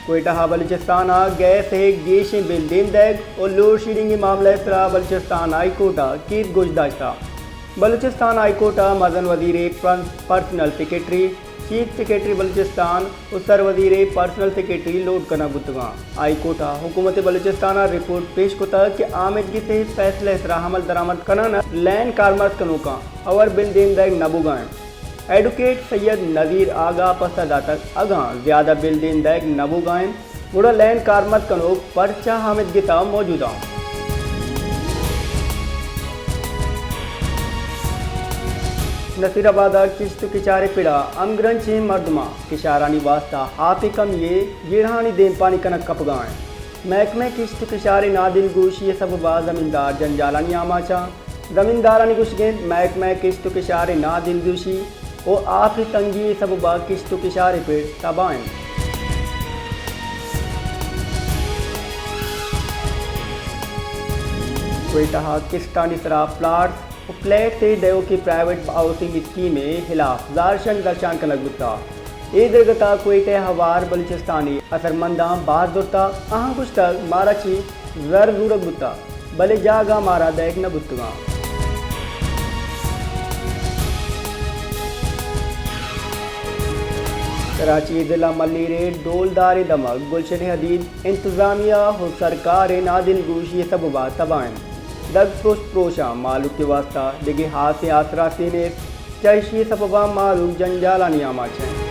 کوئٹہ ءَ بلوچستان ءَ گیس ءِ گیشیں بل دیم دئیگ ءُ لوڈ شیڈنگ ءِ معاملہ ءِ سرا بلوچستان ہائی کورٹ ءَ کیس گوش داشتہ۔ بلوچستان ہائی کورٹ ءَ مزن وزیر ءِ پرس-، personal secretary, chief secretary Balochistan ءُ سر وزیر ءِ پرسنل سیکرٹری لوڈ کنگ بوتگاں۔ ہائی کورٹ ءَ حکومت بلوچستان ءَ رپورٹ پیش کتگ کہ آمید گس ءِ فیصلہ ءِ سرا عمل درآمد کنان ءَ لین کارمرز کنوکاں اوور بل دیم دئیگ نہ بوگا انت۔ ایڈوکیٹ سید نذیر آگاہ ءَ پسہ داتگ، اگاں زیادہ بل دیم دئیگ نہ بوگا انت، گڑا لین کارمرز کنوک پرچا آمید گس ءَ موجود انت؟ نصیر آباد ءَ کشت ءُ کشار ءِ پڑ ءَ ہمگرنچیں مردماں کشارانی واستہ آپ ءِ کمی ءِ جیڑہانی دیمپانی کنگ کپگا انت۔ محکمہ کشت ءُ کشار ءِ نادلگوشی ءِ سبب ءَ زمیندار جنجالانی آماچ انت۔ زمیندارانی گوشگ انت، محکمہ کشت ءُ کشار ءِ نادلگوشی ءُ آپ ءِ تنگی ءِ سبب ءَ کشت ءُ کشار ءِ پڑ تباہ انت۔ کوئٹہ ءَ قسطانی سرا پلاٹس ءُ فلیٹس ءِ ڈیوکی پرائیویٹ ہاؤسنگ اسکیم ءِ ہلاف زہرشانی درشان کنگ بوتگ۔ اے درگت ءَ کوئٹہ ءِ ہوار بلوچستانی اثرمنداں بہر زرتگ، آہاں گوشتگ، مارا چہ زر زورگ بوتگ، بلے جاگہ مارا دئیگ نہ بوتگاں۔ کراچی ءِ ضلع ملیر ءِ ڈولدار ءِ دمگ گلشن ءِ حدید انتظامیہ ءُ سرکار ءِ نادلگوشی ءِ سبب ءَ تباہ انت۔ دگ پروشت پروشاں مہلوک ءِ واستہ دگہ ہاسیں آسراتی نیست۔ چہ ایشی ءِ سبب ءَ مہلوک جنجالانی آماچ انت۔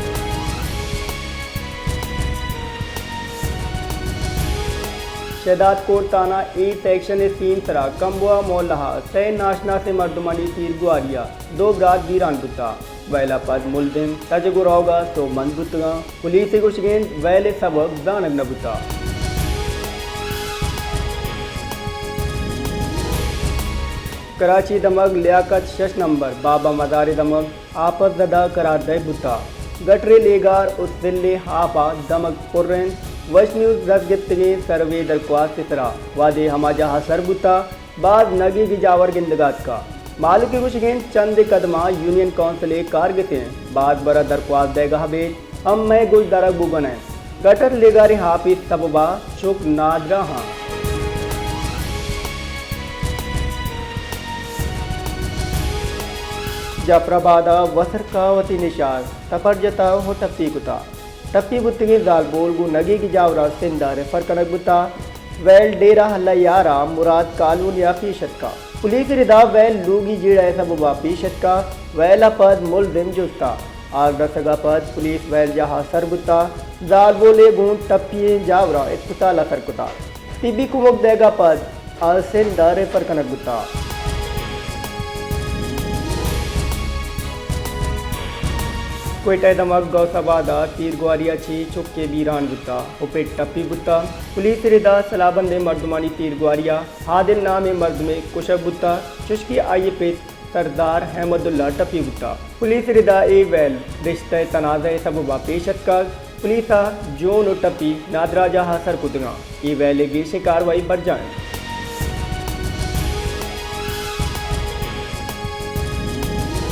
شہداد کوٹ تھانہ اے سیکشن ءِ سیم سرا کمبو ءِ محلہ ءَ سئے ناشناسیں مردمانی تیرگواری ءَ دو برات بیران بوتگ۔ ویل ءَ پد ملزم تچگ ءُ روگ ءَ سوبمند بوتگاں۔ پولیس ءِ گوشگ انت ویل ءِ سبب زانگ نہ بوتگ۔ کراچی ءِ دمگ لیاقت شش نمبر بابا مزار ءِ دمگ آپس زدہ قرار دئیگ بوتگ۔ گٹر ءِ لیگار ءُ سل ءِ آپ ءَ دمگ پر انت۔ وش نیوز دست گپتگیں سروے درکواست ءِ سرا وہدے ہما جاہ ءَ سر بوتگ، باز نگیگی جاور گندگ ءَ اتکگ۔ مہلوک ءِ گوشگ انت، چندے قدماں یونین کونسل ءِ کارگس انت، باز برا درکواست دئیگ ءَ ابید ہم مئے گوش دارگ بوگ ءَ نہ انت۔ گٹر لیگار ءِ آپ ءِ سبب ءَ چک نادراہ انت۔ جعفر آباد ءَ وسرک ءَ وتی نشاز تپر جتگ ءُ ٹپی کتگ۔ ٹپی بوتگیں زالبول گوں نگیگی جاوراں سندھ ءَ ریفر کنگ بوتگ۔ ویل ڈیرہ اللہ یار ءَ مراد کالونی ءَ پیش اتکگ۔ پولیس ءِ ردا ویل لوگی جیڑہ ءِ سبب ءَ پیش اتکگ۔ ویل ءَ پد ملزم جست ءَ آس رسگ ءَ پد پولیس ویل جاہ ءَ سر بوتگ۔ زالبول ءَ گوں ٹپی ئیں جاوراں اسپتال ءَ سر کتگ۔ طبی کمک دئیگ ءَ پد آ سندھ ءَ ریفر کنگ بوتگ۔ کوئٹہ ءِ دمگ غوث آباد ءَ تیرگواری ءَ چہ چکے بیران بوتگ ءُ پت ٹپی بوتگ۔ پولیس ءِ ردا سلاہ بندیں مردمانی تیرگواری ءَ عادل نامیں مردمے کشگ بوتگ، چوشکہ آئی ءِ پت سردار احمد اللہ ٹپی بوتگ۔ پولیس ءِ ردا اے ویل رشتہ ءِ تنازعہ ءِ سبب ءَ پیش اتکگ۔ پولیس ءَ جون ءُ ٹپی نادراہ جاہ ءَ سر کتگاں۔ اے ویل ءِ گیشیں کاروائی برجاہ انت۔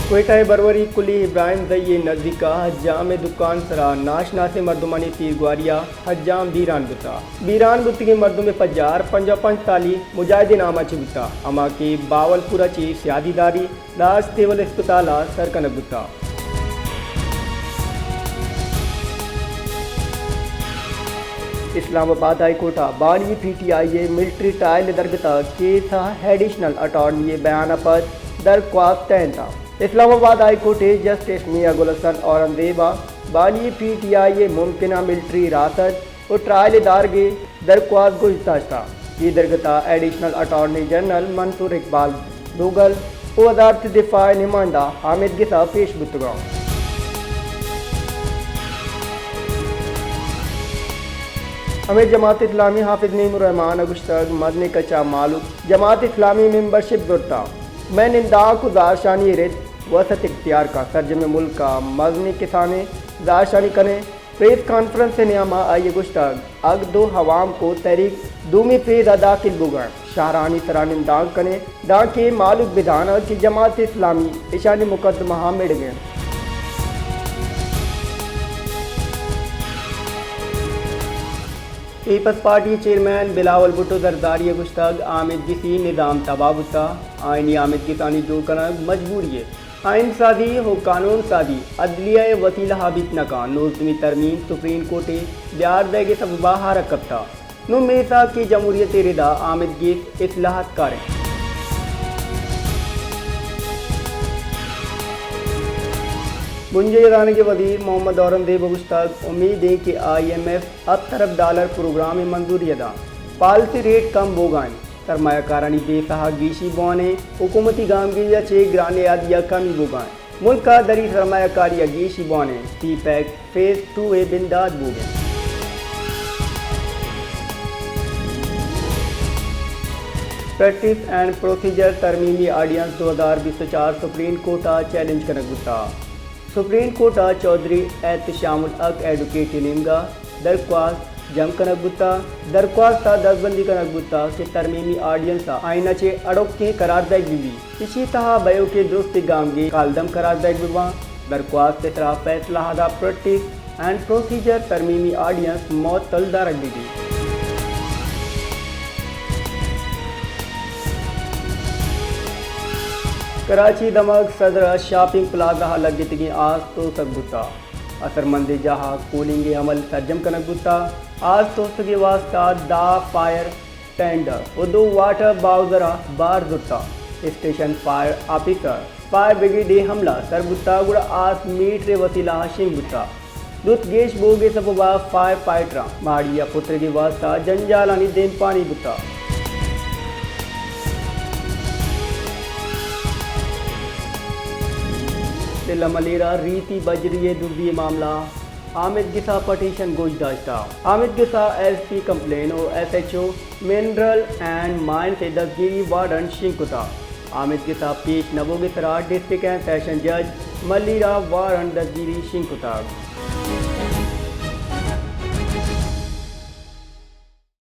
کوئٹہ ءِ بروری کلی ابراہیم زئی ءِ نزیک ءَ حجام ءِ دکان سرا ناشناسیں مردمانی تیرگواری ءَ حجام بیران بوتگ۔ بیران بوتگیں مردم ءِ پجار پنجاہ ءُ پنچ سالی مجاہد ءِ نام ءَ چہ بوتگ، ہما کہ باول پور ءَ چہ سیادی داری داشت سول اسپتال ءَ سر کنگ بوتگ۔ اسلام آباد ہائی کورٹ ءَ بانی پی ٹی آئی ءِ ملٹری ٹرائل ءِ درگت ءَ کیس ءِ ایڈیشنل اٹارنی ءِ بیان ءَ پد درخواست ٹہینتگ۔ اسلام آباد ہائی کورٹ ءِ جسٹس میاں گل حسن اورنگزیب ءَ بانی پی ٹی آئی ءِ ممکنہ ملٹری حراست ءُ ٹرائل ءِ دارگ ءِ درخواست گوش داشتگ۔ اے درگت ءَ ایڈیشنل اٹارنی جنرل منصور اقبال دوگل ءُ وزارت دفاع ءِ نمائندہ حامد گس ءَ پیش بوتگ انت۔ امیر جماعت اسلامی حافظ نعیم الرحمان ءَ گوشتگ، مزنیں کچ ءَ مہلوک جماعت اسلامی ءِ ممبرشپ زرتگ، مئے نندانک ءُ زہرشانی ءِ رد وسعت اختیار کنت، سرجمیں ملک ءَ مزنیں کسانیں زہرشانی کنیں۔ پریس کانفرنس ءِ نیام ءَ آئی ءَ گوشتگ، اگدو عوام کو تحریک دومی فیز ءَ داخل بوگ ءَ انت، شہرانی سرا نندانک کنیں، دانکہ مہلوک بزانت کہ جماعت اسلامی اشانی مقدمہ ءَ مڑگ ءَ انت۔ پیپلز پارٹی ءِ چیئرمین بلاول بھٹو زرداری ءَ گوشتگ، آمید گسی نظام تباہ بوتگ، آئینی آمید گسانی جوڑ کنگ مجبوری ءِ، آئین سازی ءُ قانون سازی عدلیہ ءِ وسیلہ ءَ بیت نہ کنت، نوزدہمی ترمیم سپریم کورٹ ءِ بیار دئیگ ءِ سبب ءَ آرگ کپتگ۔ نوں میثاق جمہوریت ءِ ردا آمید گس اصلاحات کار انت۔ بنجاہی رہادگ ءِ وزیر محمد اورنگزیب ءَ گوشتگ، امید انت کہ I am F Hapta Arab dollar programme ءَ منظوری ءَ دنت، پالیسی ریٹ کم بوگ ءَ انت، سرمایہ کارانی بے ساہ ءَ گیشی بوان انت، حکومتی گامگیجی ءَ چہ گران ءِ ادی ءَ کمی بوگ ءَ انت۔ ملک ءَ دری سرمایہ کاری ءَ گیشی بوان انت، سی پیک فیز ٹو ءِ بندات بوگ ءَ انت۔ پریکٹس اینڈ پروسیجر ترمیمی آرڈیننس دو ہزار بیست ءُ چار سپریم کورٹ ءَ چیلنج کنگ بوتگ۔ سپریم کورٹ ءَ چوہدری احتشام الحق ایڈووکیٹ ءِ نیمگ ءَ درخواست جم کنگ بوتگ۔ درخواست ءَ دزبندی کنگ بوتگ کہ ترمیمی آرڈیننس ءَ آئین ءَ چہ اڑوکیں قرار دئیگ بہ بیت۔ ایشی ءِ تہا بایوک ءِ درستیں گامگیج کالعدم قرار دئیگ بہ بنت۔ درخواست ءِ سرا فیصلہ ءَ داں پریکٹس اینڈ پروسیجر ترمیمی آرڈیننس معطل دارگ بہ بیت۔ کراچی ءِ دمگ صدر ءِ شاپنگ پلازہ ءَ لگتگیں آس توسگ بوتگ۔ اثرمندیں جاہ ءَ کولنگ ءِ عمل سرجم کنگ بوتگ۔ آس توسگ ءِ واستہ دہ فائر ٹینڈر ءُ دو واٹر باؤزر ءَ بار زرتگ۔ Station fire officer fire brigade ءِ عملہ سر بوتگ، گڑا آس میٹر ءِ وسیلہ ءَ شنگ بوتگ۔ لوت گیش بوگ ءِ سبب ءَ فائر فائٹراں ماڑی ءَ پترگ ءِ واستہ جنجالانی دیمپانی بوتگ۔ ضلع ملیر ءَ ریتی بجری ءِ دزی ءِ معاملہ، آمید گس ءَ پٹیشن گوش داشتگ۔ آمید گس ءَ ایس پی کمپلین ءُ S H O mineral and mines ءِ دزگیری وارنٹ شنگ کتگ۔ آمید گس ءِ پیش نہ بوگ ءِ سرا ڈسٹرکٹ اینڈ سیشن جج ملیر ءَ وارنٹ دزگیری شنگ کتگ۔